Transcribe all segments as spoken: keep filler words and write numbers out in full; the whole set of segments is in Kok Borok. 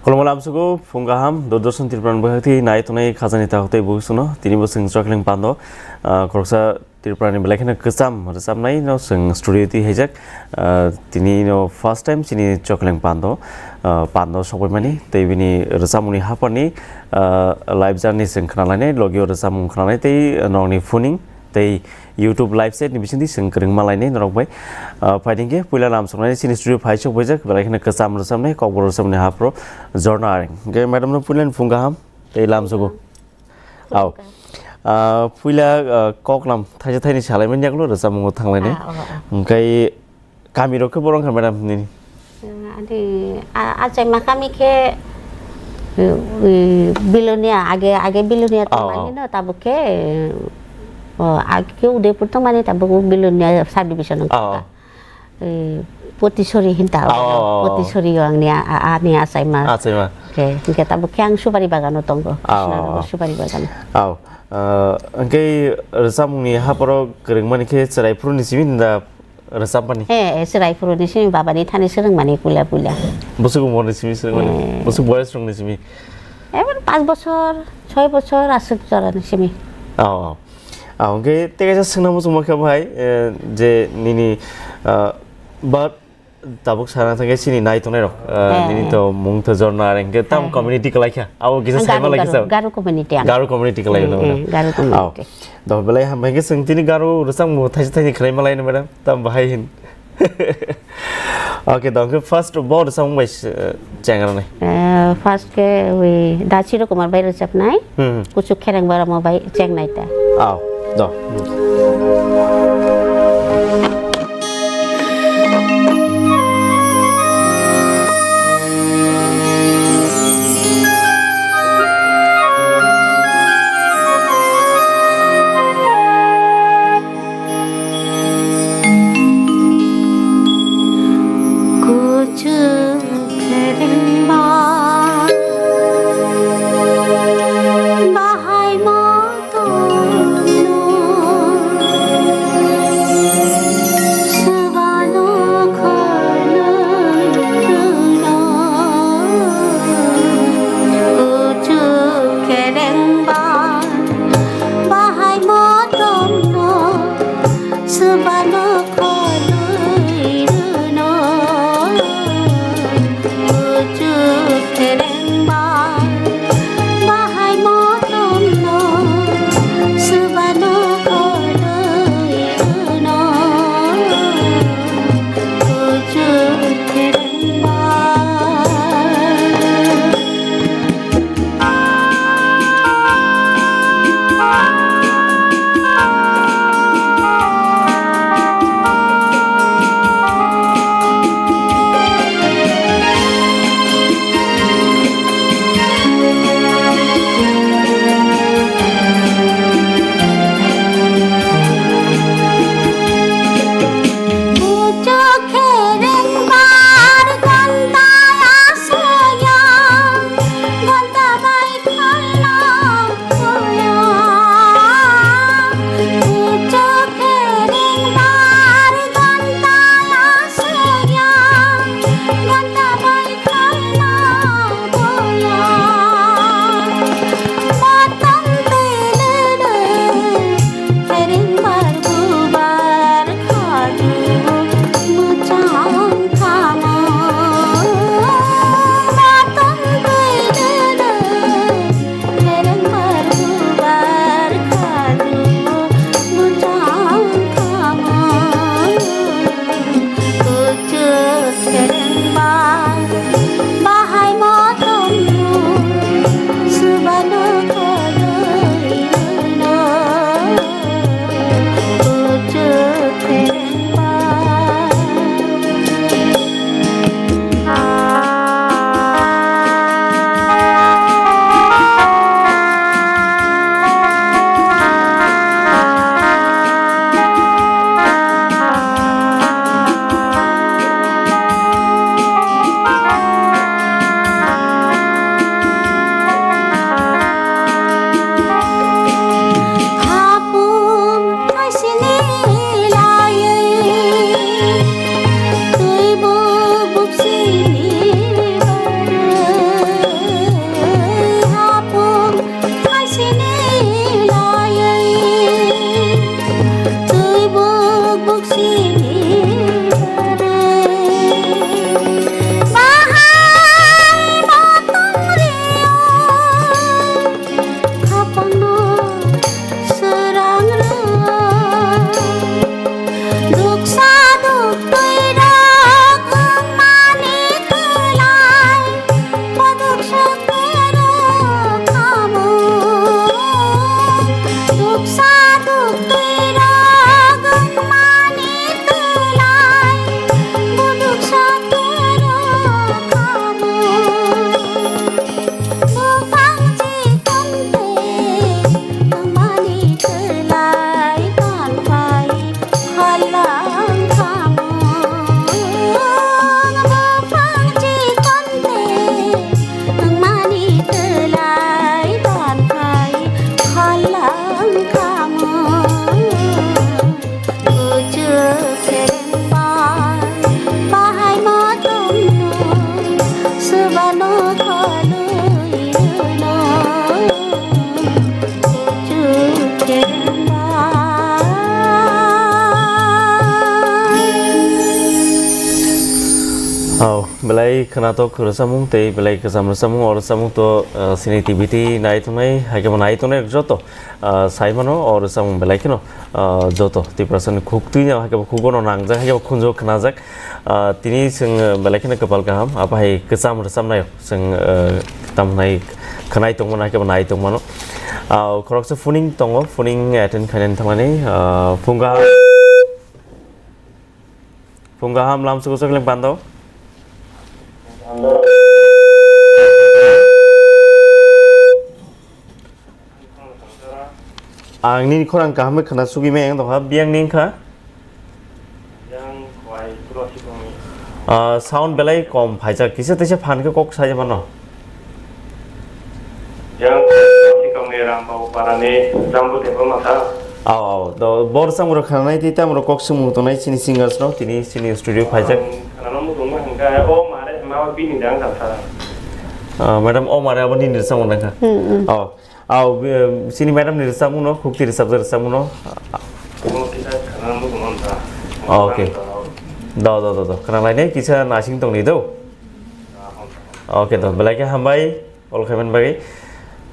Khulumkha lamsogo, phung kaham, Doordarshan Tripura ni bwkhak twi nai tongnai khajani takhuk tei bukhuk songno, tini bo chwng Chokleng Pando, ah, khoroksa Tripura ni belai kheno kwcham rwchapnai no chwng studio twi haijak. Ah, tini no first time chini Chokleng Pando, ah, Pando sokbaimani tei bini rwchapmungni haphani, ah, live journey chwng khwnalainai, logio rwchapmung khwnalainai tei nokni phoning tei YouTube live set ni bisingtwi chwng kwrwngma lainai norok bai. Ah, phaidi hwnkhe puila lamsoknai chini studio phai sok baijak, belai kheno kwcham rwchapnai, kokborok rwchapmungni haphro Jorna Areng. Hwnkhe madam no puilani phung kaham tei lamsogo. Au. Ah, puila, ah, koklam thaisa thaini salaimani yaklo rwchapmungo thanglainai. Ah, oh, oh. Hwnkhe kamirok khe borok wngkha madam nini? Eh, ani, a-, achaima kami khe, eh, ui, Bilonia, age, age Bilonia. Ah, tongmani ah. No, tabuk khe, oh, age khe Udaipur tongmani, tabuk Bilonia subdivision wngkha. Ah, ah. Eh, Potisori hinta, ah, ah, ah, ah. Potisori o angni a-, a-, ani achaima. Achaima. Khe, hwnkhe tabuk khe ang subari bagano tongo. Ah, ah, Krishna ah. Subari bagano. Au. Ah, hwnkhe rwchapmungni hapharo kwrwngmani khe chwrai phuruni simi da rwchapmani? Eh, eh, chwrai phuruni simi babani thani swrwngmani puila puila. Bwswk umorni simi swrwngmani? Eh. Bwswk boyes rokni simi? Ebar panch bochor, choi bochor aswk jorani simi. Au, au. Au, hwnkhe tei kaisa swngna muchungma khe bahai, eh, je nini, ah, ba tabuk sana thangkhe chini nai tongnai rok, ah, eh, nini eh. To mung to Jorna Areng hwnkhe tam, eh, eh, community kwlai kha. Abo kisa ang saima Garo, lai kisa. Garo, Garo community ang. Garo community kwlai, eh, no, eh, no? Garo community. Au. Doh belai hambai hwnkhe chwng tini Garo rwchapmung thaisa thaini khwlai malai no madam. Tam bahai hin. Okay, doh, hwnkhe first bo rwchapmung bai, eh, chengrani. Eh, first khe wi Dachiro Kumar bai rwchapnai. Hmm. Kuchuk Khereng Baramo bai chengnai ta. Au, doh. Kuchuk kherengba bahai motorno swbano khornwi rwno. Kuchuk kherengba bahai motorno swbano khornwi rwno. Kuchuk kherengba bahai motorno swbano khornwi rwno. Kuchuk kherengba. Oh, belai khwnathok rwchapmung tei belai kwcham rwchapmung, o rwchapmung to, ah, chini T V T nai tongnai, hai khe bo nai tongnai joto, ah, sai mano, o rwchapmung belai kheno, ah, joto Tiprasani khuk twi no, hai khe bo khuk bono nangjak, hai khe bo khunju khnajak. Ah, tini chwng, ah, belai kheno kwpal kaham, abo hai kwcham rwchapnai chwng, ah, tamo nai khwnai tongmano, hai khe bo nai tongmano. Ah, khoroksa phoning tongo, phoning attend khainani thangmani, ah, phung kaham. Phung kaham, lam suku suku leng pando. Ang nini khorang kaham bai khwna sugwi maya wng tongkha, biyang ni wngkha. Ah, sound belai kom phaijak, kisa teisa phan khe kok sai mano. Yang sikangni Rambao parani Jambu Tebo Mata. Aw, aw, do bor samro khanai tei tamro kok sumung tongnai chini singers rok tini chini studio phaijak. Ang khanana muchungma hwnkha, o mare ma bini dang kha sa. Ah, madam, o mare abo nini rwchapmung nangkha. Hmm, hmm. Aw, aw, bi-, chini madam ni rwchapmung no, khukti rwchapjak rwchapmung no. Omo kisa khanana muchungma hwnkha. Okay. Do, do, do, do. Khana lainai kisa nasing tongni do. Okay, do. Belai khe hambai. Call khaimani bagwi.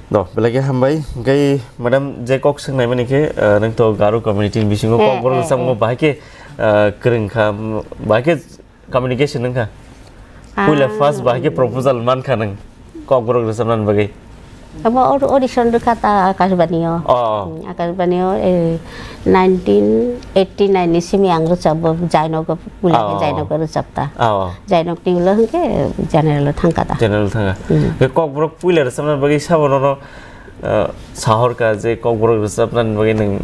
No, belai khe hambai. Hwnkhe madam je kok swngnaimani khe, ah, nwng to Garo community ni bisingo kok borok rwchapmung bahai khe, ah, kwrwng kha, bahai khe communication wngkha. Puila first bahai khe proposal mankha nwng kok borok rwchapnani bagwi. Abo aud-, audition rwkha ta Akashbani o. Oh. Hmm, Akashbani o, eh, nineteen eighty nine ni simi ang rwchapbo Jainok o. Puila khe Jainok o rwchapta. Oh. Jainok ni ulo hwnkhe general o thangkha ta. General thangkha. Hmm. Khe kokborok puila rwchapna bagwi sabo nono, ah, sahorkha je kokborok rwchapnani bagwi nwng?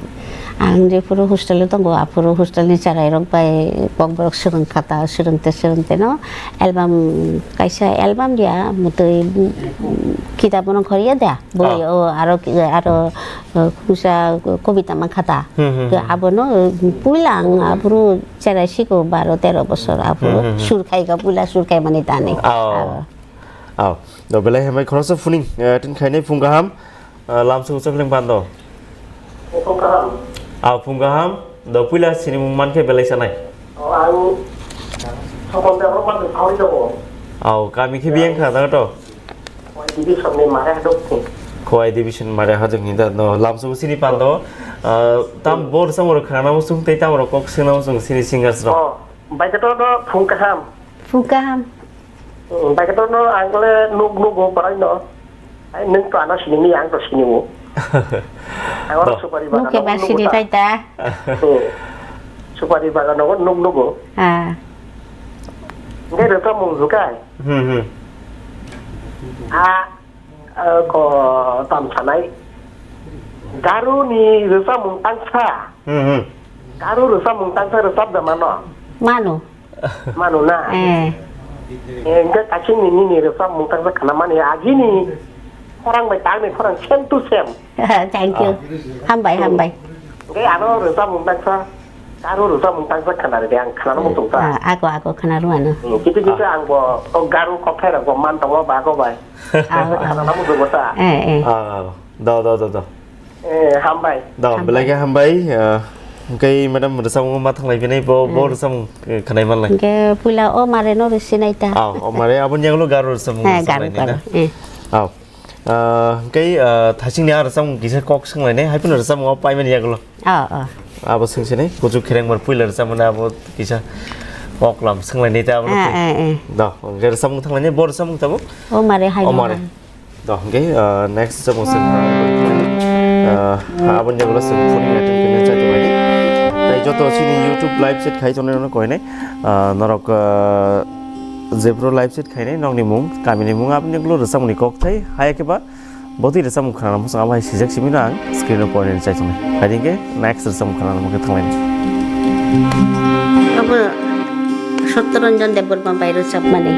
Ang jephuru hostel o tongo, aphuru hostel ni cherairok bai kokborok swrwngkha ta, swrwngte swrwngte no album, kaisa album dia, mwtwi, mm, kitab bono khoriya da, boi o aro, aro, uh, khungsa kobita mankha ta. Hmm, hmm, hmm. Abono, uh, puila ang aphuru cherai siko baro tero bosor aphuru sur khaika puila sur khaimani tani. Oh. Abo. Oh. Do belai hambai khoroksa phuning, eh, tin khainai phung kaham, eh, lam sung chakling pando. Phung kaham. Ah, phung kaham. Do puila sinimung mankhe belai sanai. Oh, ang Sokon Debbarma manwi sawi tongo. Oh, kami khe biyang kha da to. Khowai division ni Mare Hadok ni. Khowai division Mare Hadok ni da, no, lam sung sini pando. Ah, tam bor samoro khana mo sung tei tamoro kok sung na mo sung sini singers rok. Oh, bai khe to no phung kaham. Phung kaham. Hmm, bai khe to no ang le nuk nugo borai no. Ai nwng to ano sini mi ang to sini mo. Ang oro supari bagan. Nuk khe ba sini pai ta. Hmm. Supari bagan no nuk nugo. Ah. Ngai rwchapmung jukai. Hmm, hmm. A, a, ko tam sanai. Garo ni rwchapmung tangsa. Hmm, hmm. Garo rwchapmung tangsa rwchap da mano. Mano. Mano na. Eh. Eh, hingke kaising ni nini rwchapmung tangsa khana mani agini. Khorang bai tangni khorang same to same. Thank you. Ah. Hambai, hambai. Hingke ano rwchapmung tangsa. Garo rwchapmung tangsa khana rwdi ang khana muchung ta. Ah, ako, ako khana rwano. Hmm, kitu kitu ang bo, o Garo kokthai rok bo man tongo ba ko bai. Ah, ah. Khana muchung ta. Eh, eh. Ah, do, do, do, do. Eh, hambai. Do, hambai. Belai khe hambai, ah, hingke madam rwchapmung ma thanglai bini bo, bo rwchapmung, eh, khnai manlai. Hingke puila o mare no rwsinai ta. Ah, o mare aboni yagulo Garo rwchapmung. Eh, Garo, rwchapmung Garo, na? Eh. Ah. Ah, hingke, ah, thasing ni a rwchapmung kisa kok swnglainai, hai phano rwchapmung o paimani yagulo. Ah, ah. Abo swngsinai, kuchuk khereng mar puila rwchapmung abo kisa kok lam swnglainai ta abo. Ah, ah, ah. Do, hingke rwchapmung thanglainai, bo rwchapmung tamo? O mare hai o no mare. Hai. Do, hingke, ah, next se bo se, ah, aboni yagulo se phuning attend khainai chai tonglaini. Tai joto chini YouTube live set khai tongnai rokno koinai, ah, norok, ah, jephru live set khainai nokni mung, kamini mung, aboni yagulo rwchapmungni kokthai, haya khe ba botwi rwchapmung khwnana muchung abo hai sijak simi no ang screen o poinani chai tongnai. Hai hingke next rwchapmung khwnana mungkhe thanglaini. Abo Satyaranjan Debbarma bai rwchapmani.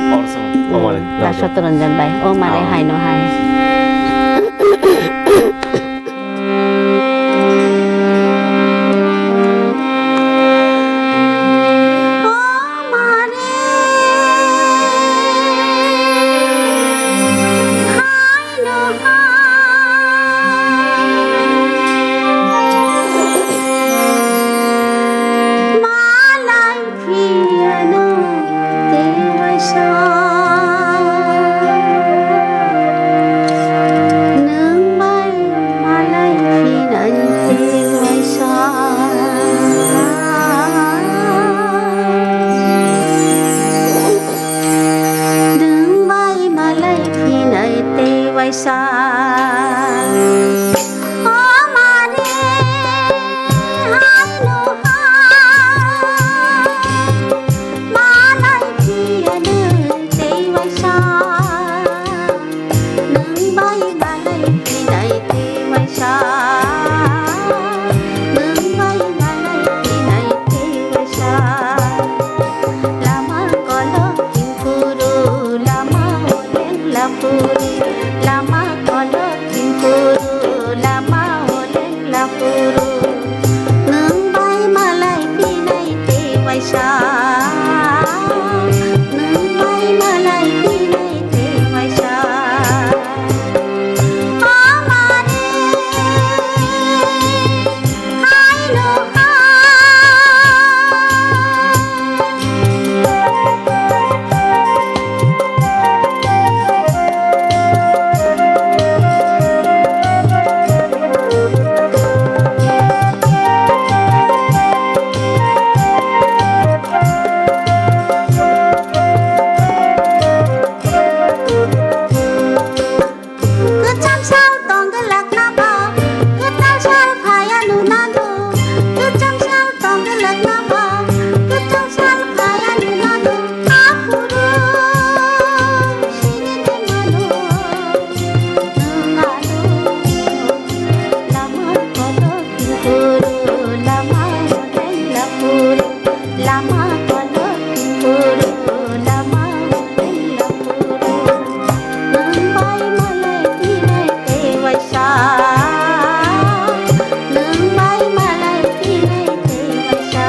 O rwchapmung, o mare. Hmm, da Satyaranjan bai. O mare hai no hai. Sa, nwng bai malai phinai tei waisa. Mama re, hai no hai. Kwcham sal tong glak na ba, kwtal sal phaya nuna do. Kwcham sal tong glak na ba, kwtal sal phaya nuna do. Aphuru sini de mano, nunga do. Lama kotor phuru, lama modai lapuru. Lama kono puru, lama kono puru. Nwng bai malai phinai tei waisa. Nwng bai malai phinai tei waisa.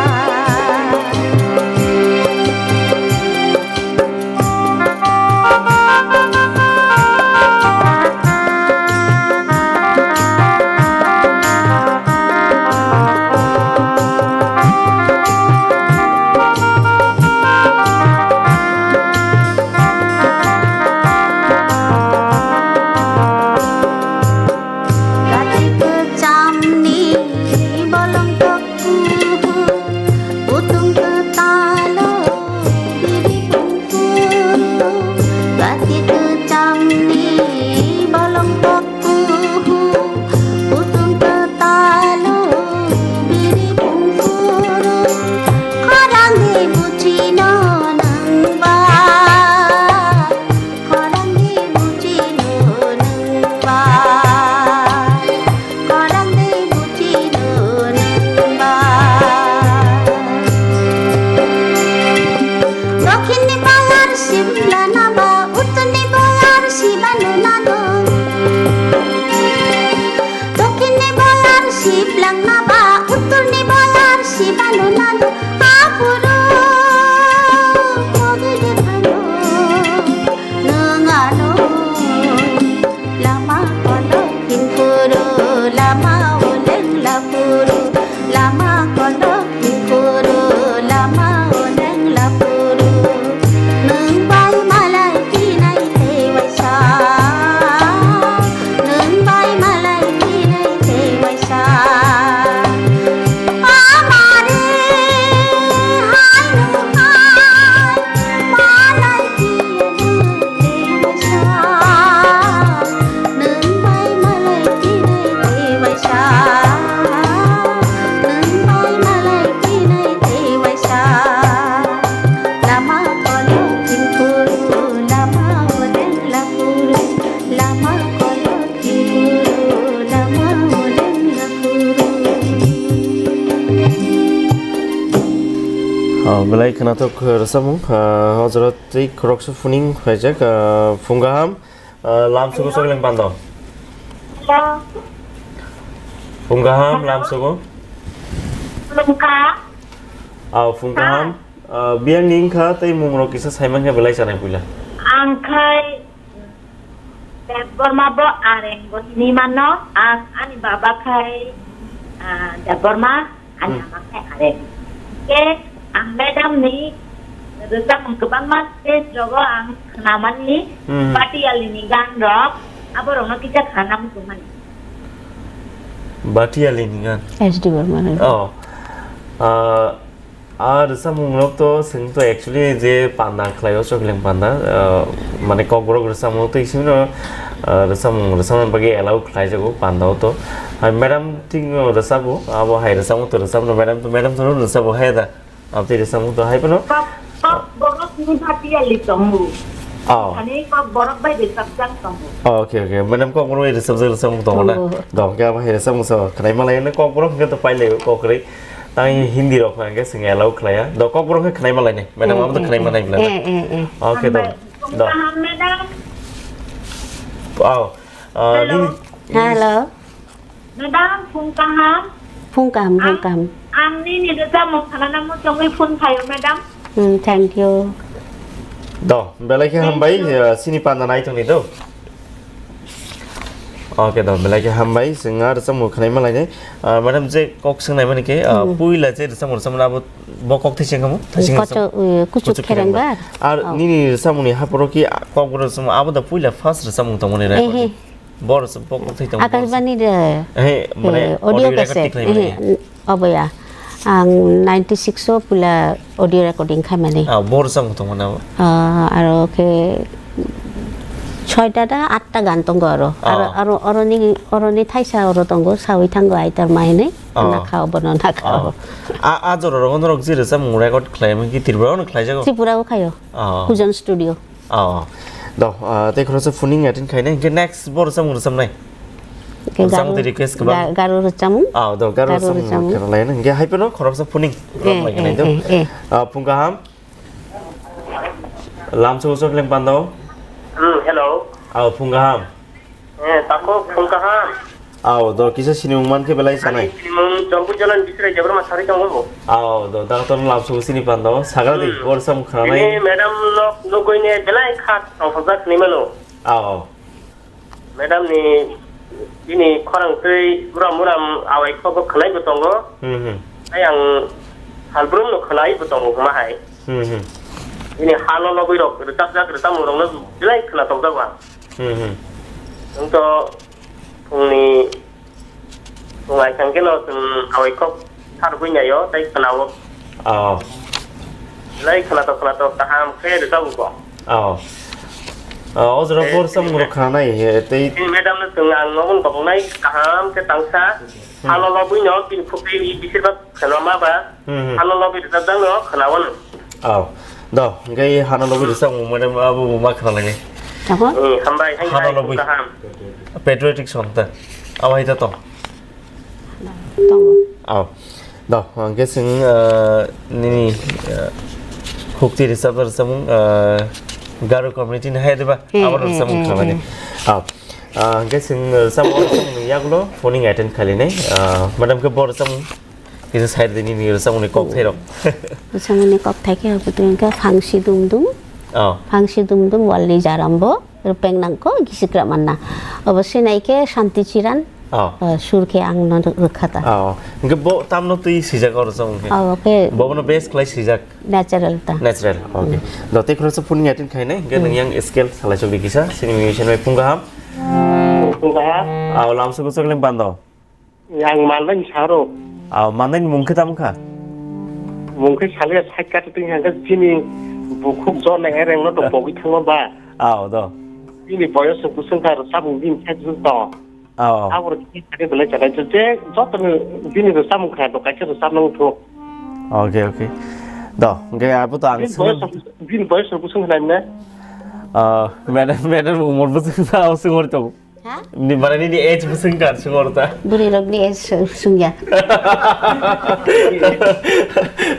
Gati kwchamni bolong tok kuhu, kutung kwtalo biri kungku. Gati kwchamni bolong tok kuhu, kutung kwtalo biri kungkuru. Khorang ni buchino nangba, khorang ni buchino nangba. Khorang ni buchino nangba. Dokhin ni bayar simla naba, uttor ni bayar sibanu nado. Dokhin ni bayar siblang naba, uttor ni bayar sibanu nado. Apuru, mogi de thano, nangano. Lama kono kimpuru, lama oleng lapuru, lama kono kimpuru, lama oleng lapuru. Nwng bai malai phinai tei waisa, nwng bai malai phinai tei waisa. Amare hai no hai, malai phiya no tei waisa. Nwng bai malai phinai tei waisa. Nwng bai malai phinai tei waisa. Lama kolok thingkuru, lama odeng lapuru. Lama kolok thingkuru, lama odeng lapuru. Oh, belai khwnathok rwchapmung, ah, o jora tei khoroksa phuning phaijak, ah, phung kaham, ah, lamsugo Choklang Pando. Hello. Phung kaham, lamsugo. Khulumkha. Aw, phung kaham. Ah, biyang ni wngkha tei mungrok kisa saimankhe belai chanai puila. Ang khai Debbarma bo Areng bo hinwi mano, ang ani baba khai, ah, Debbarma, ani Hmm. ama khai Areng. Ke ang madam ni rwchapmung kwbangma stage rogo ang khnamani, Hmm. Batiyali ni gan rok, abo rokno kisa khna muchungmani. Batiyali ni gan. S D Barma ni. Oh. Ah, Ah, rwchapmung rok to, chwng to actually je panda khlai o, Choklang Panda, ah, mane Kokborok rwchapmung tei simi no, ah, rwchapmung, rwchapmung bagwi allow khlai jago panda o to. Hai madam thik no rwchapo, abo hai rwchapmung to rwchapno madam to, madam to rwchapo hai da. Abo tei rwchapmung to hai phano. Kok, Kokborok ni Batiyali tongo. Oh. Ani Kokborok bai rwchapjak tongo. Oh, okay, okay. Madam Kokborok bai rwchapjak rwchapmung tongo na? Tongo. Dong, khe abo hai rwchapmung so khlai malai no Kokborok hwnkhe to pailai o, Kokborok. Tang Hindi rok hwnkhe swng allow khlaiya. Do Kokborok khe khwnai malai nai. Madam, abo to khwnai manai bla. Eh, eh, eh. Okay, do. Hambai. Do. Kaham, madam. Wow. Ah, hello. Nini, nini Hello. Madam, phung kaham. Phung kaham, phung Ang, kaham. Ang nini rwchapmung khnana muchungwi phone khaio, madam. Hmm, thank you. Do, belai khe hambai, eh, sini panda naithokni do. Okay do, belai khe hambai, chwng ah rwchapmung khnaima lainai. Ah, madam, je kok swngnaimani khe, ah, puila je rwchapmung rwchapmani abo bo kok thai se wngkha mo? Thai se wngkha Kocho, eh, kuchuk kuchuk kherengbar. Kherengbar. Ar nini rwchapmungni haporo ki, ah, kok rwchapmung abo da puila first rwchapmung tongmani record. Ehe. Bo rwchap-, bo kok thai tongmani. Akashbani de, eh, mane eh, audio audio record cassette. Tikhlaimani. Ehe, obo ya. Ang ninety six o puila audio recording khaimani. Ah, bo rwchapmung tongmani abo. Ah, aro khe soita da atta gan tongo aro. Aro, ah, aro, oroni, oroni thaisa oro tongo, sawi thango aitor ma hinwi. Ah. Nakha obono nakha. Ah. A, a jora rogo norok je rwchapmung record khlaimani ki Tripura ono khlaijago? Tripura o khaio. Ah. Fusion Studio. Oh. Do, ah, tei khoroksa phuning attend khainai, hinkhe next bo rwchapmung rwchapnai. Hinkhe rwchapmung Garo, tei request kwbang. Ga-, Garo rwchapmung. Oh, do, Garo Garo rwchapmung rwchapmung. Khwrwnglaina. Hinkhe hai phano khoroksa phuning. Eh, rwchapmung eh, khainai do. Eh, eh. Ah, phung kaham. Lamso usok leng pando. Hmm, hello. Oh, phung kaham. Eh, tako, phung kaham. Aw, do kisa sinimung mankhe belai sanai. Ani sinimung Jompu Jolan Bisrai Debbarma sari tongo bo. Aw, do doctor no lamsugo sini pando. Sagra di, hmm, bor sam khranai. Bini madam no nugui ne belai kha tongthokjak hinui mano. Aw, aw. Madam ni bini khorang twi buram buram awai kho bo khwnai bo tongo. Hmm, hmm. Tai ang salbrum no khwnai bo tongo hwnma hai. Hmm, hmm. Bini hano lobwi rok rwchapjak rwchapmung rok no belai khwna tokjago ang. Hmm, hmm. Nwng to phungni, phung ai thang khe no chwng awai kok sar bui nai o, tei khwna o. Oh. Lai khwna to, khwna to, kaham khe rwchap bo. Oh. Oh, o jora eh, bor sam eh, rok khna nai, eh, tei bini madam no chwng ang nogo kobong nai kaham khe tangsa. Hmm. Hano lobwi no bini khuk tei bisir bak khwna ma ba. Hmm, hmm. Hano lobwi rwchapjak no khwna o no. Oh. Do, hingke hano lobwi rwchapmung mane abo bo ma khna lainai. Tamo? Hmm, hambai, hai, hano hai, lobwi. Kaham. Patriotic song ta. Abo hai ta tong. Tongo. Oh. Do, hingke chwng, eh, nini, eh, hukti rwchapjak rwchapmung, eh, Garo community ni hai diba? Eh, abo eh, rwchapmung eh, khna lainai. Eh. Oh. Ah, hingke chwng, eh, rwchapmung rwchapmung ni yagulo phoning attend khalinai. Ah, madam khe bo rwchapmung Kisa side dini ni rwchapmung ni kok thairok. Rwchapmung ni kok thai khe hwnkhe phangsi dum dum. Oh. Phangsi dum dum walni jarambo rwpeng nangkho gisikra manna. Obo sinai khe Shanti Chiran. Oh. Uh, sur khe ang no rwkha ta. Oh. Hwnkhe bo tamno twi swijak o rwchapmung khe. Oh, khe bo bono best khlai swijak. Natural ta. Natural. Okay. Mm. Do tei khoroksa phuning attend khainai hwnkhe mm, nwng yang scale salai chokdi kisa sini musician bai phung kaham. Phung kaham. Aw lamsok swk leng bando. Yang mandaini saro. Aw, mandaini mung khe tamo kha? Mung khe saliya side kati twi hangkhe chini bukhuk jone ereng no to pogwi thangma ba. Aw, do. Bini boyos no bwswng kha rwchapmung bini side bwswng to. Aw. Aboro khe kati belai chalai to je joto no bini rwchapmung kha to kaisa rwchapmung thu. Okay, okay. Do, hwnkhe abo to ang bini swngna boyos no, bini boyos no bwswng kha nai mane? Ah, madam, madam umor bwswng kha, swngori to. Ha? Ni, mane nini age bwswng kha swngor ta. Bwrwi rokni age sw-, swngya.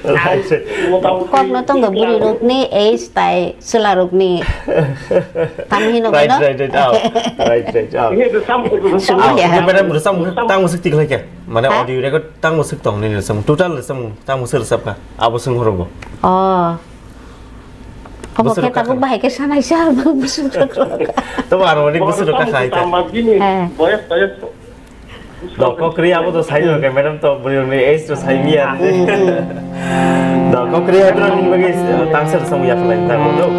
Right, right. Kokno tongo bwrwi rokni age tai chwla rokni. Tam hino right, bono? Right, right, oh. Right, right, oh. Swngya. Oh, madam, rwchapmung tamo swk tiklai khe? Mane ha? Audio record tamo swk tong nini rwchapmung? Total rwchapmung tamo swk rwchap kha? Abo swng horo bo. Oh. Obo khe tabuk bahai khe sanai sa, busuk rok. Tobo ano ni busuk rok khai ta. Tamba bini boyos, boyos. Do kokri abo to sai no khe madam to buri ni age to sai miya. Do kokri abo ni bagi tangser sam ya phalai ta do.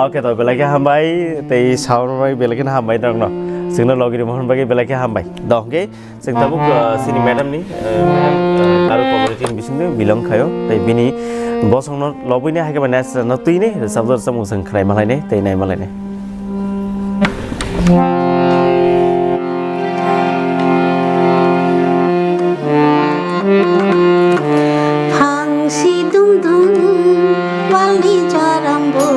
Okay, to belai khe hambai tei saur bai belai khe hambai dong no. Singno logi mohon bagi belai khe hambai. Do ke Chwng tabuk, ah, sini madam ni, ah, madam, ah, Garo community ni bisingtwi belong khaio. Tei bini bosongno lobwini hai khe mane no twini rwchapjak rwchapmung chwng khwnai malainai tei nai malainai. Phang sidung dung walni jarambo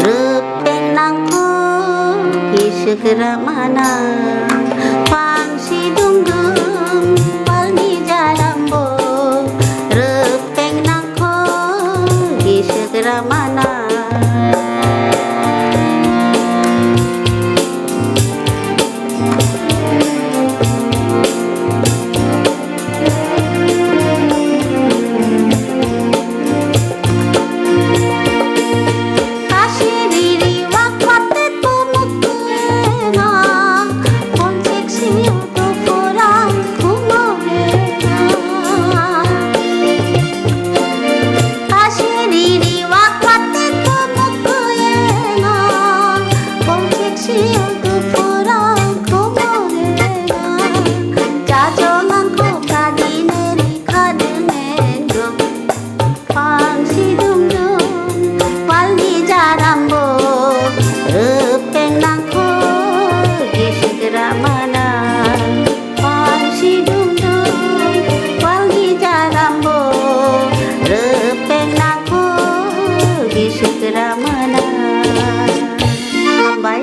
rwpeng nangkho kisik ramana. Sidung dung palni jarambo rwpeng nangkho gisik ramana. Pengnaku gisik ramana. Hambai.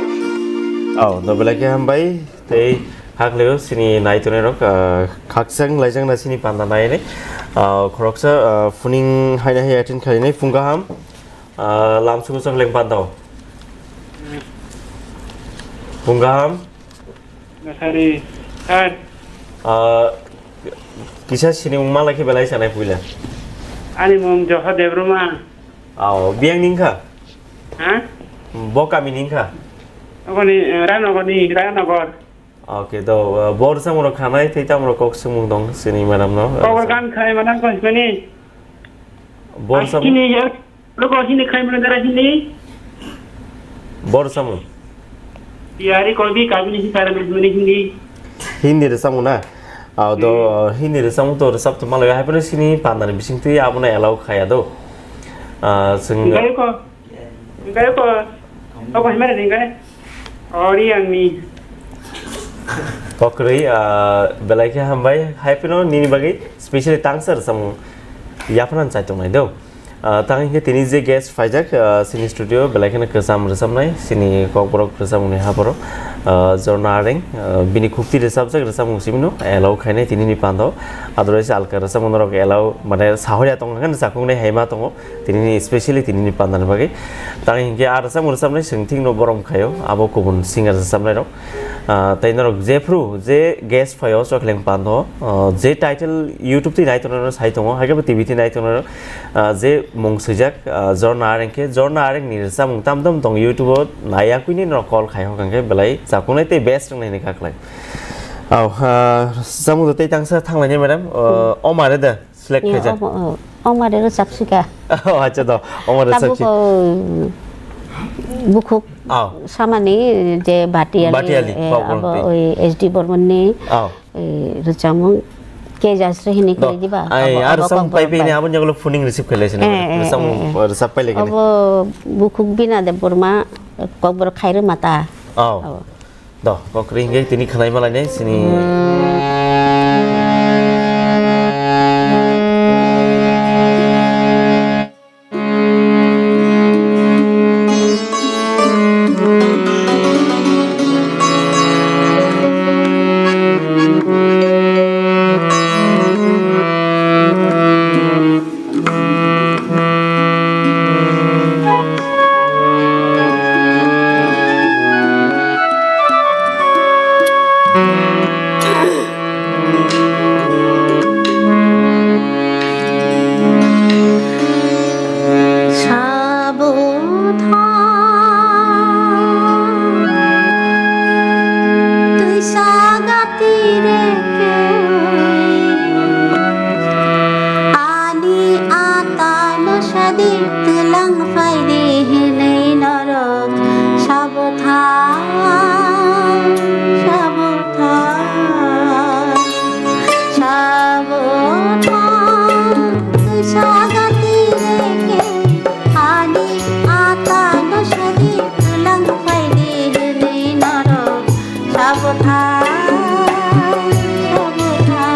Oh, do belai khe hambai. Tei hakleo sini naitonai rok, ah, khakchang laijak na sini panda nai nai. Ah, khoroksa, ah, phuning haina hai attend khainai phung kaham. Ah, lamsugo chok leng panda o. Phung kaham. Nasari, sir. Ah, kisa sini mung malai khe belai sanai puila. Ani mung Joha Debruma. Ao, biyang ning kha? Ha? Bo kami ning kha? Ogoni, eh, Ranagarni, Ranagar. Okay, do, uh, bor samung rok khanai, tei tamo rok kok sumung dong, sini madam no. Kok rok gan khai madam ko himani. Bor samung. Hini ya, lo ko hini khai mana dara hini. Bor samung. Tiyari ko bi kabini hi sara himani hini. Hindi re samung na. Ao do, uh, Hindi re samung to resap to malai, hai pano sini pandani bising twi abo na allow khaya do. Uh, sing. Ngai ko. Ngai ko. Ko ko himani ngai. Ori angni. Kokrwi, ah, belai khe hambai. Hai phano nini bagwi specially tangsa rwchapmung yaphanan chai tongnai do. Ah, tang hinkhe tini je guest phaijak, ah, sini studio belai kheno kwcham rwchapnai, sini kokborok rwchapmungni haboro, ah, Jorna Areng, ah, bini khukti rwchapjak rwchapmung simi no allow khainai tinini pando. Otherwise alka rwchapmung norok allow, mane, sahoya tongkha, sakuknai hai ma tongo. Tinini, specially tinini pandani bagwi. Tang hinkhe a rwchapmung rwchapnai chwng thikno borom khaio, abo kubun singer rwchapnairok. Ah, tei norok jephru je guest phaio Chokheleng pando, ah, je title YouTube twi nai tongnai sai tongo, haikhe bo T V twi nai tongnai, ah, je mung swijak, ah, Jorna Areng khe, Jorna Areng ni rwchapmung tam tam tong YouTube o nai yakwini norok call khai hokha khe belai chakunai tei best wngnai ni kaklai. Au, ah, rwchapmung tei tangsa thanglaini madam, ah, Omare da. Select Ni khaijak. Omo, o, Omare rwchapsika. Oh, acha do, Omare Tabuk rwchapsi. O, bukhuk Aw. Samani je Batiali, Batiali, eh, Kok abo Bormoni. Oi S D Bormoni, Aw. Eh, rwchapmung Kejasri hini Do, khe diba? Ai, Abo, ar abo rwchapmung Kok pai pai ni Bormoni. Abo jagolo phuning receive khailai sini. Eh, eh, Rwchapmung eh, eh. Rwchap pai lai kani. Abo bukhuk Bina Debbarma, Kokborok khairwma ta. Aw. Abo. Do, kok ring ge tini khanai malai nai sini. Sabo tha, twisa gati reke. Ani ata no sadi twlang phaidi hinwi norok sabo tha, sabo tha, sabo tha, twisa gati reke ani ata no sadi twlang phaidi hinwi norok Sabotha, sabotha.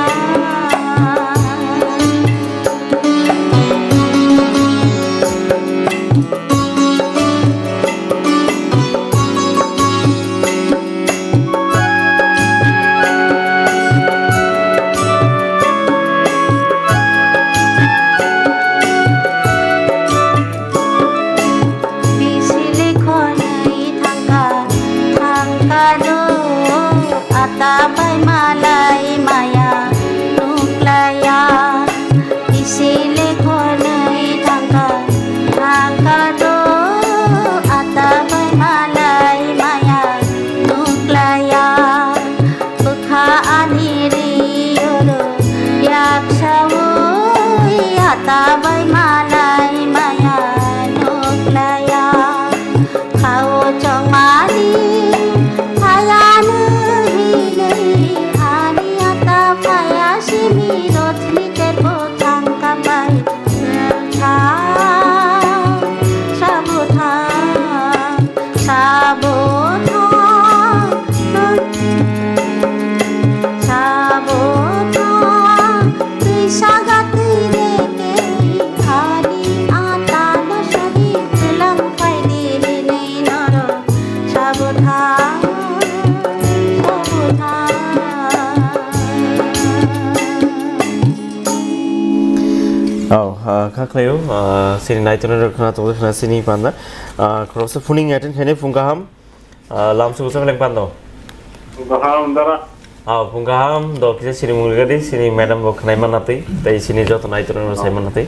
Bisili khonwi thangkha, thangkha do, ata bai malai maya nuklaya. Bisili khonwi thangkha, thangkha do, ata bai malai maya nuklaya. Bwkha ani ri oro yaksaui ata bai malai maya nuklaya. Khao chongmani phayanu hinwi ani ata phaya simi rotni tebo thangka pai. Sabotha, sabotha, sabotha, twi saga twi reke, Kha khlaio, ah, sini naitonwi rwkha na tongwi khna sini panda. Ah, khoroksa phuning attend khainai phung kaham. Ah, lamsugo chakhleng pando. Kaham dara. Aw, phung kaham, do kisa sini mungli gadi, sini madam bo khnai manatwi, tei sini joto naitonwi rw sai manatwi.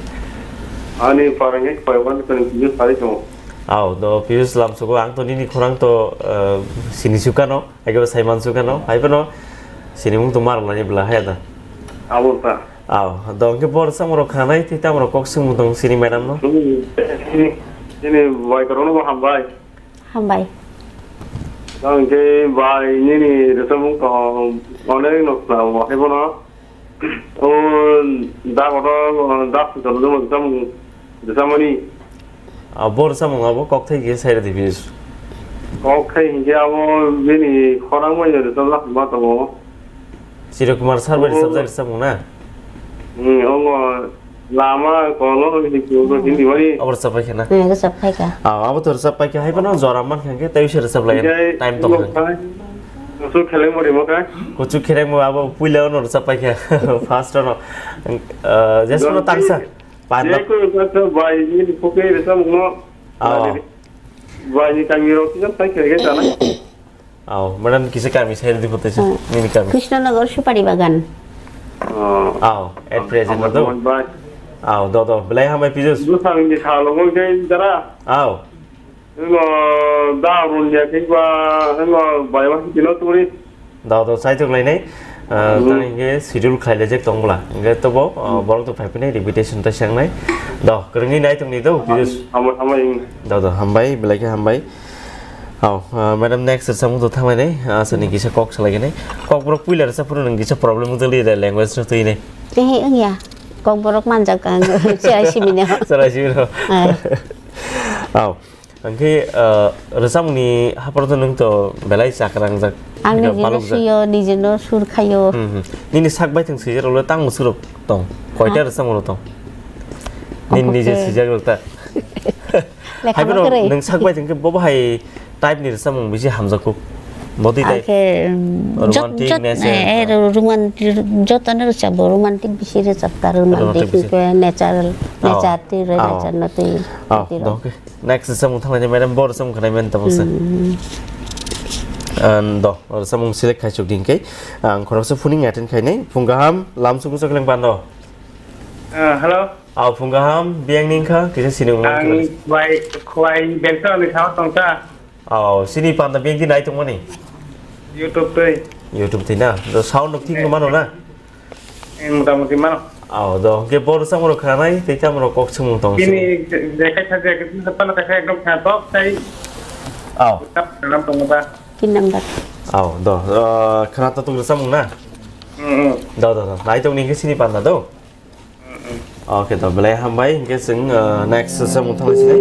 Ani parangik paiwan kani kisa sari tongo. Aw, do Piyush lamsugo, ang to nini khorang to, ah, sini sukano. Haikhe bo saiman sukha no, hai phano sinimung tong marwk lainai bwla haya da. Abo ta. Aw, do hwnkhe bor samung rok khanai tei tamo rok kok swngmung tong sini madam no. Hmm, nini, nini bai kwrwngno bo hambai. Hambai. Tamo hwnkhe bai nini rwchapmung tong onek no khna bo hai phano. O da kotor, o da kotor rwchapmung, rwchapmani. Ah, bor samung abo kok thai khe sai rwdi Piyush. Kok thai hinkhe abo bini khorang bai rwchapjak ma tongo. Siri Kumar sir bai rwchapjak rwchapmung na? Hmm, omo lama kolo hindi kolo hindi mani. Abo rwchap pai khe na? Hmm, rwchap pai kha. Ah, abo to rwchap pai kha, hai phano jora man kha khe tei se rwchap lai. Time tong kha. Kuchuk kheleng mori mo kha? Kuchuk kheleng mo abo puila ono rwchap pai kha. First ono. Ah, just ono tangsa. Panda. Jeko rwchapsa bai ni phuke rwchapmungno. Aw. Bai ni kami rok kisa sai khe khe chana. Aw, madam kisa kami sai di photo se. Hmm. Nini kami. Krishnanagar Supari Bagan. Oh. Aw, at present do. Bai. Aw, do do. Belai hambai Piyush. Bwsang ni salo mo khe dara. Aw. Ino da run ya khe ba ino bai wa kino turi. Da da sai tuk lai nai. Ah, hmm. Tang inge schedule khai le jek tong bla. Inge to bo, ah, hmm, borok to phai pini invitation ta sang nai. Da, kereng ni nai tung ni do, Piyush. Hambai, hambai. Da da, hambai, belai khe hambai. Aw, ah, madam next samung to thang lai nai. Ah, sani kisa kok salai nai. Kok borok puila sa phuru nang kisa problem jali da language no tui nai. Eh, eh, ya. Kok borok manjak ang. Chai simi no. Chai simi no. Eh. Aw. Hwnkhe, ah, rwchapmungni hapharo to nwng to belai chakrangjak, Ang nijeno balokjak. Suyo, nijeno sur khayo. Hmm, hmm. Nini sak baithang swijak rok le tang mwswk rok tong? Koita ha? Rwchapmung rok tong? Nini nije swijak rok ta? Lekha hai bono kwrwi. Nwng sak baithang khe bo bahai type ni rwchapmung bisi hamjakgo? Body type? Akhe, um, jot-, romantic, jot-, nature, eh, eh, ah. Romantic, jotono rwchapbo, romantic bisi rwchapta, romantic, romantic bisi. Hwnkhe natural, oh, nature twi rw, oh, nature no twi, oh, twi rw. Dok. Next samung thanglaini madam, bo samung khanai men tabuk se. Hmm. An do, samung select khai chuk ding khe. Ang khoroksa phuning attend khainai. Phung kaham, lam sung sung leng pando. Ah, hello. Aw, phung kaham, biyang ning kha, kisa sini umang kha. Ang khwai, khwai belsa ni thawa tongsa. Aw, sini panda biyang di nai tongmani. YouTube twi. YouTube twi na. Do sound nok thik no mano na? Eh, motamuti mano. Aw, do, hwnkhe bo rwchapmung rok khanai, tei tamo rok kok swngmung tong. Bini je, je kaisa je, kaisa pano kaisa ekdom khna tok tai. Aw. Tap khna tongo ba. Tin number. Aw, do, ah, khna tok rwchapmung na? Hmm, hmm. Do, do, do. Nai tong ni hwnkhe sini panda do. Hmm, hmm. Okay, do, belai hambai, hwnkhe chwng, ah, next rwchapmung thanglaisini.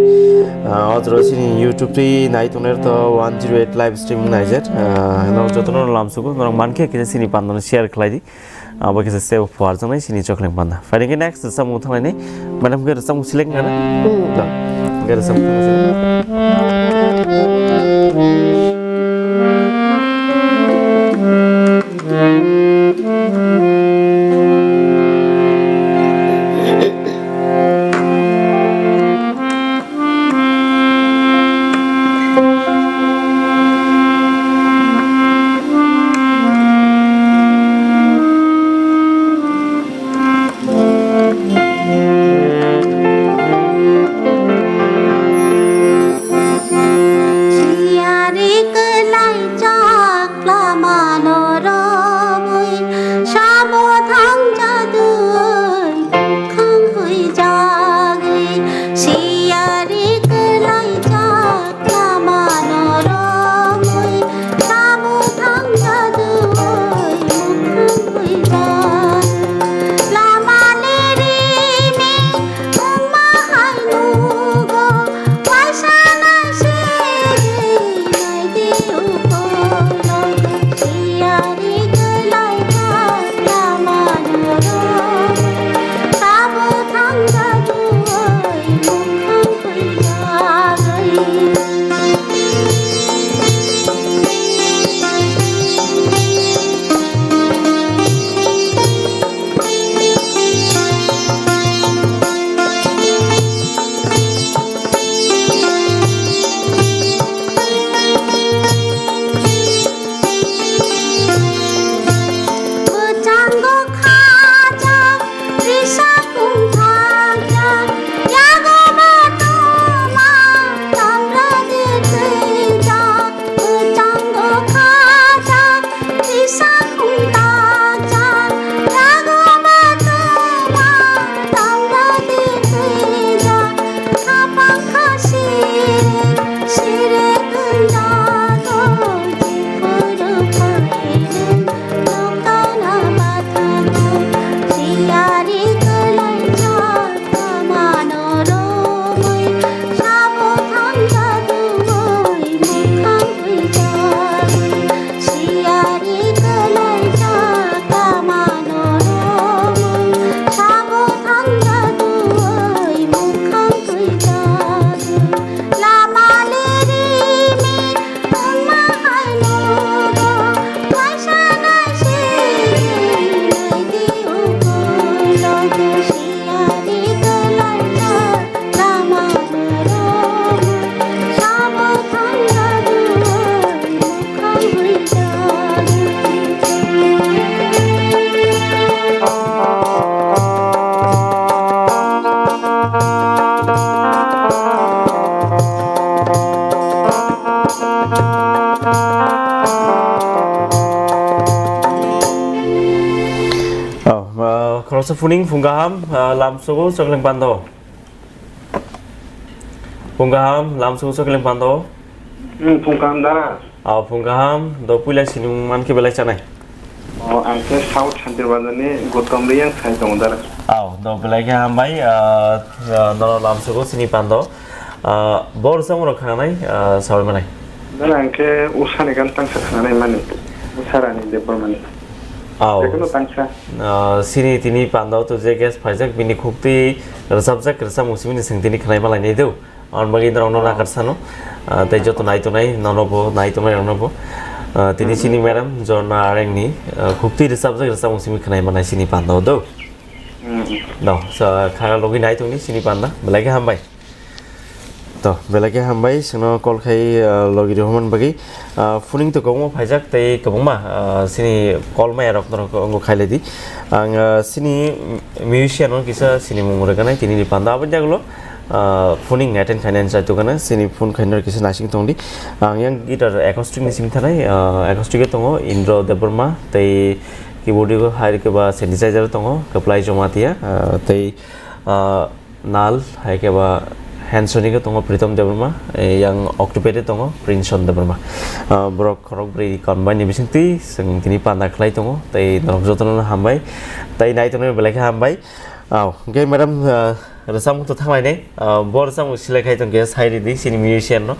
Ah, o jora sini YouTube twi nai tongnai to one zero eight live stream naijak. Ah, norok jotono lamsugo, norok mankhe kisa sini panda no share khlai di. Abo kisa sebo phuarjaknai sini chokleng panda. Phaidi khe next samung thanglaini. Madam khe samung select nana? Hmm. Da. Khe samung thanglaini. Sa phuning phung kaham, ah, lamsogo chokling pando. Phung kaham, lamsogo chokling pando. Hmm, phung kaham da. Ah, phung kaham, do puila sinimung man khe belai chanai. O, ang khe South Santir Bazar ni Gautam Riyang sai tongo da. Ah, do belai khe hambai, ah, ah, no lamsogo sini pando. Ah, bor samung rok khanai, ah, sawi manai. Da ang khe Usha ni gan tangsa khanai mani. Usha Rani Debbarma ni. Aw. Bekheno tangsa. Ah, sini tini pandao to je guest phaijak, bini khukti rwchapjak, rwchapmung simi ni swng tini khwnai malai nai do. Ang bagwi norok no nakar sano. Ah, tei joto nai tongnai, nono bo, nai tongnai rok no bo. Ah, tini sini madam Jorna Areng ni, ah, khukti rwchapjak, rwchapmung simi khwnai manai sini pandao do. Hmm. Do, sa kha logi nai tongni sini panda, belai khe hambai. To, belai khe hambai, sino call khai, ah, logi rihormani bagwi. Ah, phuning to kwbangma phaijak tei kwbangma, ah, sini call maya rok norok ongo khailai di. Ang, ah, sini musician no kisa sini mung rwganai tini ni panda aboni jagolo, ah, phuning attend khainani chai tongana sini phone khainani kisa naising tongdi. Ang yang guitar acoustic ni simi thanai, ah, acoustic o tongo Indro Debbarma tei keyboard o hai khe ba synthesizer tongo Kwplai Jamatia, ah, tei, ah, Nal, hai khe ba hand sonic o tongo Pritom Debbarma, eh, yang octopad o tongo Princeson Debbarma. Ah, borok khorok bwrwi combine ni bisingtwi chwng tini panda khlai tongo, tei norok jotono hambai, tei nai tongnai belai khe hambai. Aw, hwnkhe madam, ah, rwchapmung to thanglainai, ah, bo rwchapmung select khai tongkhe sai ridi sini musician no,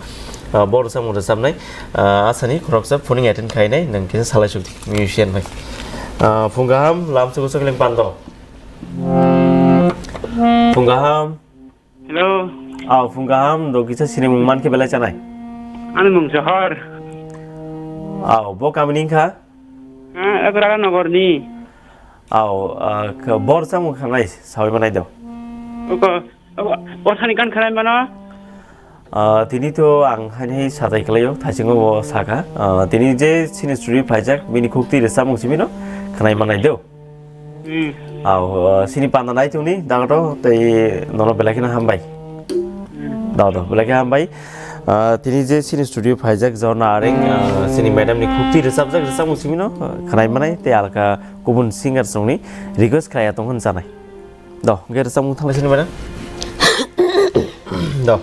ah, bo rwchapmung rwchapnai, ah, asani khoroksa phuning attend khainai, nwng khe salai suk musician bai. Ah, phung kaham, lamsogo chokling pando. Phung kaham. Hello. Aw, phung kaham, do kisa sinimung man khe belai chanai. Ani mung Johor. Aw, bo kamini wngkha? Ah, Agrara Nogor ni. Aw, ah, khe bor chamung khanai sawi manai do. Oko, oko, osani kan khanai mano? Ah, tini to ang haini sajai khlaio, thaisingo bo saka. Ah, tini je sini studio phaijak, bini khukti rwchapmung simi no khanai manai do. Hmm. Aw, ah, sini panda nai tongni, dagoto tei nono belai kheno hambai. Hmm. Dagoto, belai khe hambai. Ah, tini je sini studio phaijak Jorna Areng, ah, sini madam ni khukti rwchapjak, rwchapmung simi no, ah, khanai manai tei alka kubun singer songni request khlaiya tong hwn chanai. Do, hwnkhe rwchapmung thanglai sini madam. Do.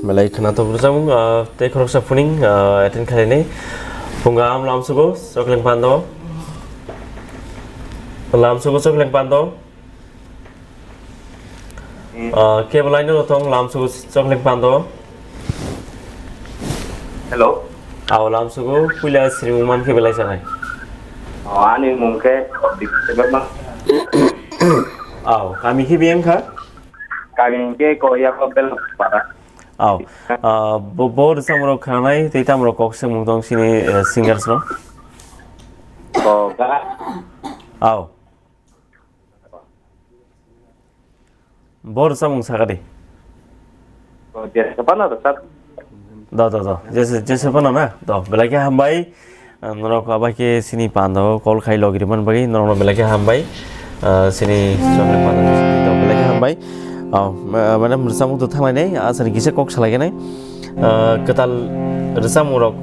Belai khwnathok rwchapmung, ah, tei khoroksa phuning, ah, attend khainai. Phunga am lamsugo, chokleng pando. Lamsugo, chokleng pando. Hmm. Ah, kebo laino thong lamsugo, chokleng pando. Hello. Ao lamsugo, puila srimung man khe belai sanai. Oh, ani mung khe Dikshit Debbarma. Ao, kami khe biyang kha? Kami khe Koya ko Belpara. Ao, ah, bo, bo rwchapmung rok khwnanai, tei tamo rok kok swngmung tong sini, eh, singers rok? Koga. Ao. Bo rwchapmung sakadi. Oh, Jesse Pano rwchap. Do, do, do. Jesse, Jesse Pano na? Do, belai khe hambai. Ah, norok abai khe sini pando call khai logi rwmani bagwi norokno belai khe hambai. Ah, sini chwngno pando do belai khe hambai. Ah, ma-, mane rwchapmung to thanglainai, asani kisa kok salaiganai. Ah, kwtal rwchapmung rok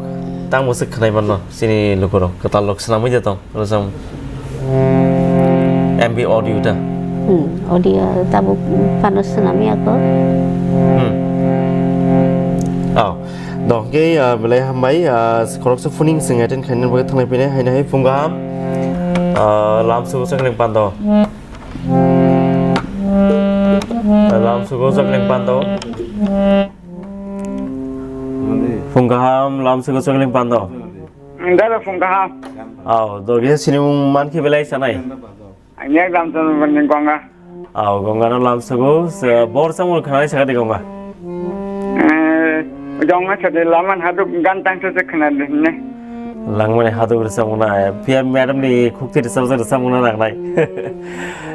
tamo se khwnai manno sini lukurok, kwtal rok swnamwi de tong. Rwchapmung. M B audio da? Hmm, audio tabuk phano swnam ya ko. Hmm. Oh. Dong ke, ah, belai hambai, ah, khoroksa phuning sing attend khainani bagwi thanglai phini haino hai phung kaham. Ah, lamsugo chokleng pando. Lamsugo chokleng pando. Phung kaham, lamsugo chokleng pando. Dara phung kaham. Ao, dogi sini mung man khe belai sanai. Ang yak dam chon bani Gonga. Ao, Gonga no lamsugo, se bor samung khana sakadi Gonga. Eh, Gonga sade laman haduk gan tang se khana de ne. Langmani haduk rwchapmung na, P M madam ni khukti rwchapjak rwchapmung na nangnai.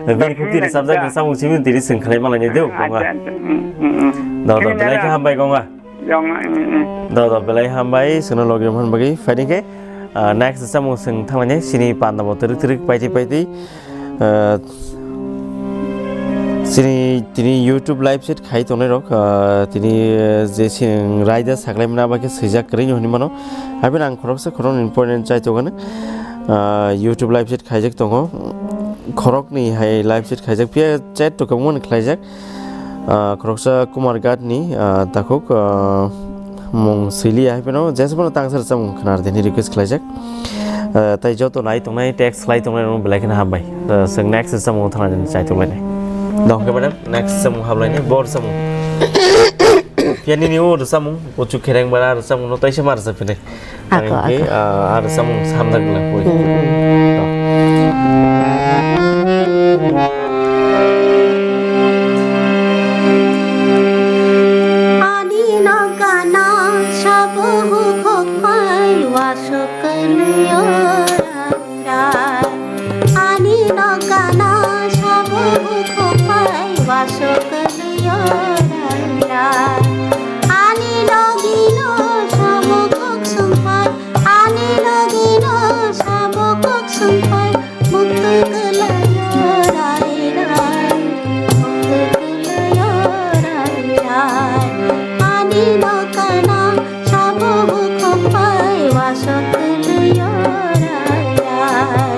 Bini khukti rwchapjak rwchapmung simi tiri swng khlai malai ni deu Gonga. Acha, acha. Hmm, hmm, hmm. Do, do, belai khe hambai Gonga. Yong, mm, mm. Do, do, belai hambai, chwngno logi rwmani bagwi. Phaidi khe, ah, next samung chwng thanglainai, sini panda bo twrwk twrwk paitwi paitwi. Ah, sini tini YouTube live chat khai tongnai rok, ah, tini, eh, je chwng raida saklaimani abo khe swijak kwrwi hwnwi mano. Haibeno ang khoroksa khoroknwi important chai tongani. Ah, YouTube live chat khaijak tongo. Khoroknwi hai live chat khaijak phiya chat to kwbangmani khlaijak. Ah, khoroksa Kumar Ghat ni, ah, takhuk, ah, mung siliya hai phano, jesa phano tangsa rwchapmung khwna rwdi hwnwi request khlaijak. Ah, tai joto nai tongnai, text khlai tongnai rokno belai kheno hambai. Ah, chwng next rwchapmung thangna chai tonglainai. Dong khe madam, next rwchapmung hamlainai, bo rwchapmung. Phiya nini o rwchapmung, o chuk khereng bara rwchapmung no taisa ma rwchap phinai. Ako, Ang khe, ako. Ah, ah, rwchapmung samjak bwla, oi. Hmm, hmm. Ani nokana sabo hukhok pai wasok kwlwio rai rai. Ani nokana sabo hukhok pai wasok kwlwio rai rai. Ani logino sabo kok sungpai. Ani logino sabo kok sungpai, muktu kelayo rai rai, muktu kelayo rai rai. Ani nokana sabo hukhok pai, wasok kelayo rai rai.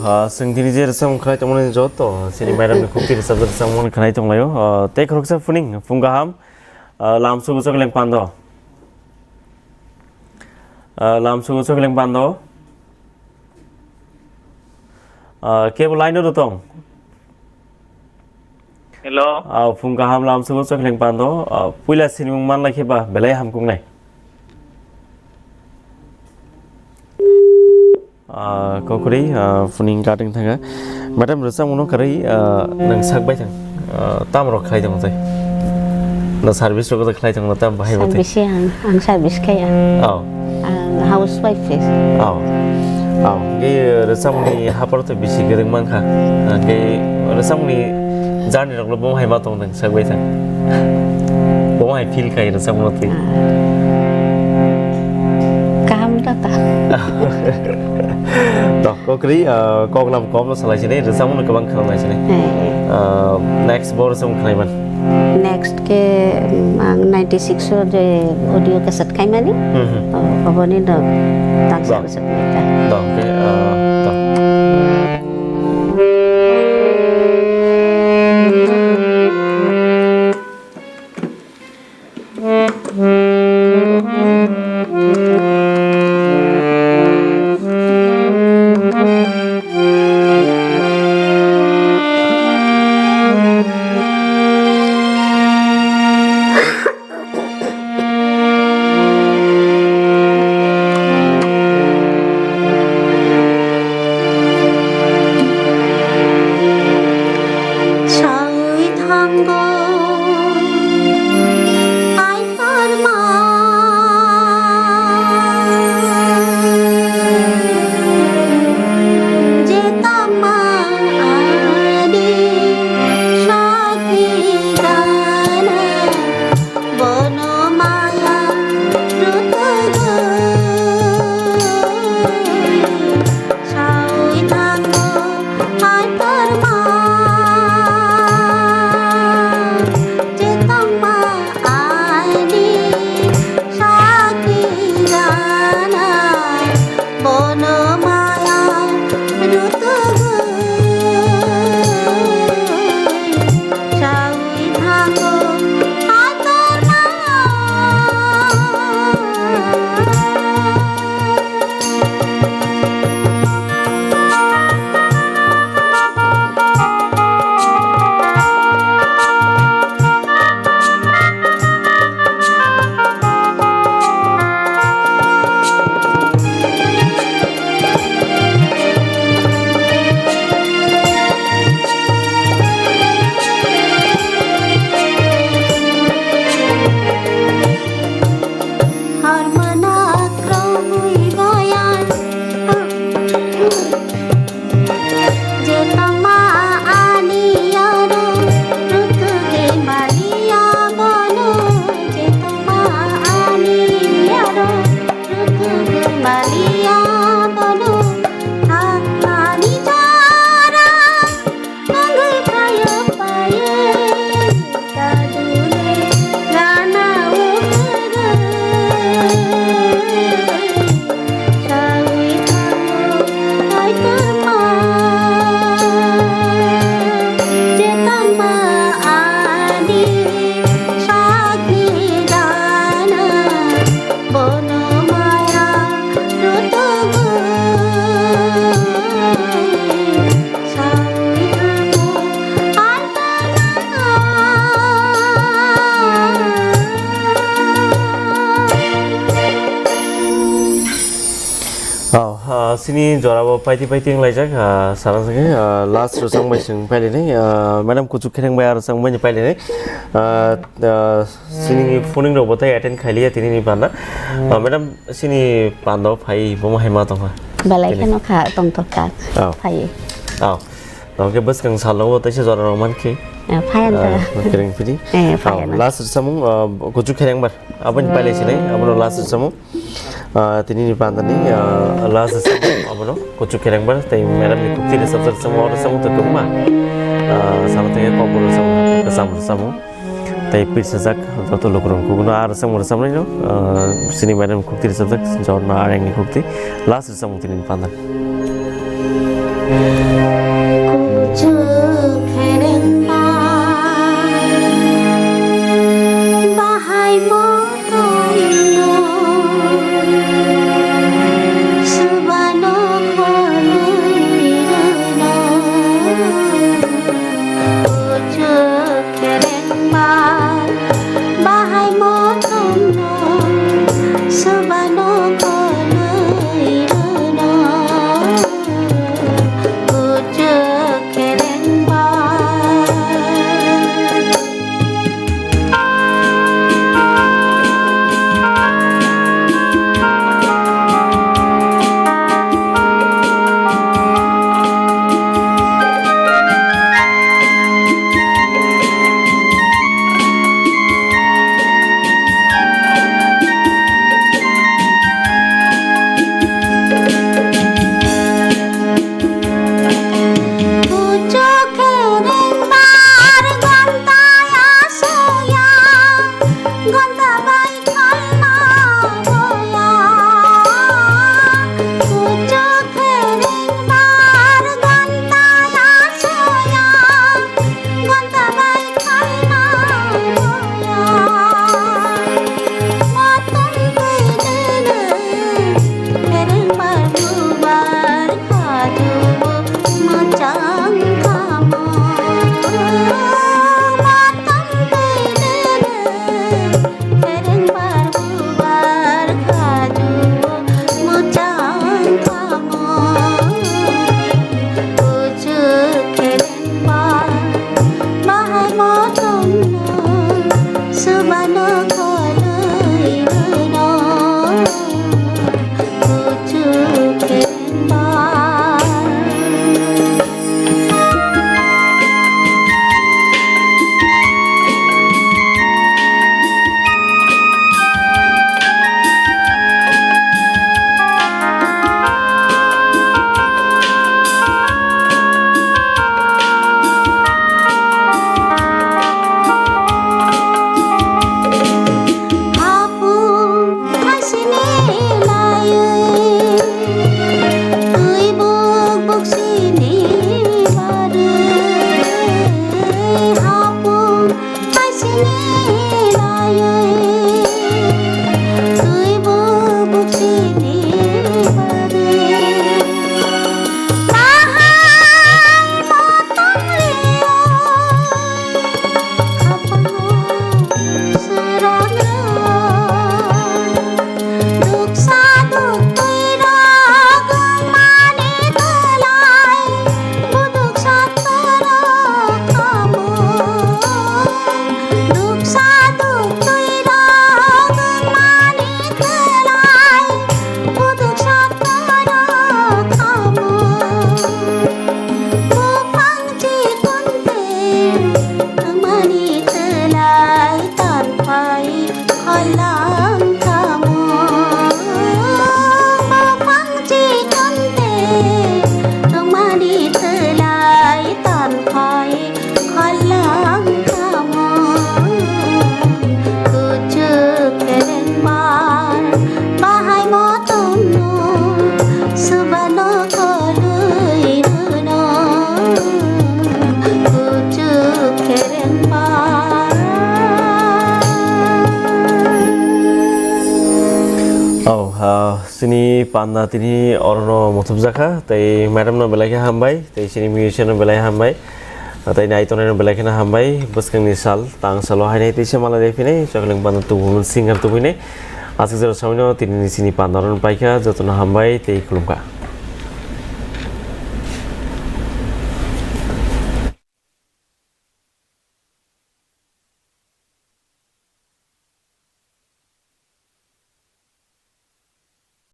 Ah, chwng tini je rwchapmung khlai tongmani joto, chini madam ni khukti rwchapjak rwchapmung khlai tonglaio. Ah, tei khoroksa phuning, phung kaham, ah, lamsugo chokhleng pando. Ah, lamsugo chokhleng pando. Ah, kebo line o tong? Hello. Ah, phung kaham lamsugo chokhleng pando. Ah, puila sinimung manlai khe ba belai hamkuknai. Ah, kokri, ah, phuning cutting thanga. Madam, rwchapmungno kwrwi, ah, nang sak bai thang. Ah, tam rok khlai tong tai. Na service rok khlai tong na tam bahai bo tai. Service ang, ang service kaya. Oh. Ang housewife se. Oh. Oh, ge rwchapmungni hapar to bisi gereng mankha. Ah, ge rwchapmungni journey rok lo bo hai ma tong nang sak bai thang. Bo hai feel khai rwchapmungno twi. Ah. Kaham da ta. To, kokri, ah, kok nam kom no salai sini, rwchapmung no kwbang khwnam lai sini. Hai. Ah, next bo rwchapmung khwnai man. Next ke, mm, ang ninety six o je audio cassette khai mani. Hmm, hmm. Oh, oboni no tak Ba. Sa rwchapmung ta. To, ke, ah, to. Sawi thango, ai torma, je tama ani sakhi dana. Bono maya rutugwi sawi thango hai torma. Chetongma ani sakhi rana. Bono maya rutugwi sawi thango hai torma. Harmana kroi bayan. Chetongma ani aro rutugwi maliya bono. Chetongma ani aro rutugwi maliya bono. Thangmani jora nangwi phayo phayo. Oh, ah, sini jora bo paiti paiti wng laijak, ah, sana sake, ah, last rwchapmung bai chwng pailainai, ah, madam kuchuk khereng bai ah rwchapmung bai ni pailainai, ah, ah, sini phuning rok bo tai attend khailiya tini ni panda, ah, madam sini panda o phai bo hai ma tongkha? Belai kheno kha tongthok kha. Oh. Phai. Oh. Oke, bwskang salo bo teisa jora rok mankhe. Eh, phai ang ta. Ah, khereng phiri. Eh, phai ang. Last rwchapmung, ah, kuchuk khereng bar. Aboni pailai sinai, abono last rwchapmung. Ah, tini ni pandani, ah, last rwchapmung, abono kuchuk khereng bar. Tei madam ni khukti rwchapjak rwchapmung, o rwchapmung to kwbangma. Ah, sama tei kokbo rwchapmung, kwcham rwchapmung. Tei pirsajak joto lukurok kubuno a rwchapmung rwchapnaino, ah, sini madam khukti rwchapjak, Jorna Areng ni khukti. Last rwchapmung tini ni panda. Kuchuk kherengma bahai motomno subano khonwi rwno. Kuchuk kherengma bahai motomno subano khonwi rwno. Kuchuk kherengma. Kuchuk kherengma ghonta ya soya, ghonta bai kholma boya. Kuchuk kherengma ghonta ya soya, ghonta bai kholma boya. Motom twi dene, kherengma bubar khaju mwchang kamo. Motom twi dene, kherengma bubar khaju mwchang kamo. Kuchuk khereng Ba, bahai motomno, subano khonwi rwno, kuchuk kherengma. Hapung khasini laiwi, twi buk buksini barwi. Hapung Khasini laiwi, twi buk buksini barwi. Bahai motom riyoi, khapango srang rwoi. Duksa duktwi rok wngmani belai, buduk satrok kamo. Duksa duktwi rok wngmani belai, buduk satrok kamo. Buphang chikonte wngmani belai tanphai. Khwlang kamo, buphang chikonte wngmani belai tanphai khwlang kamo. Kuchuk kherengma bahai motomno, subano khonwi rwno, kuchuk kherengma. Oh, ah, chini panda tini orono muthubjakha, tei madam no belai khe hambai, tei chini musician no belai hambai, tei naitonai no belai kheno hambai. Bwskangni sal, tang salo hainai teisa malai phinai, chakling panda tubumun singer tubinai. Aswk jora sabaino tini chini panda orono paikha, jotono hambai tei khulumkha.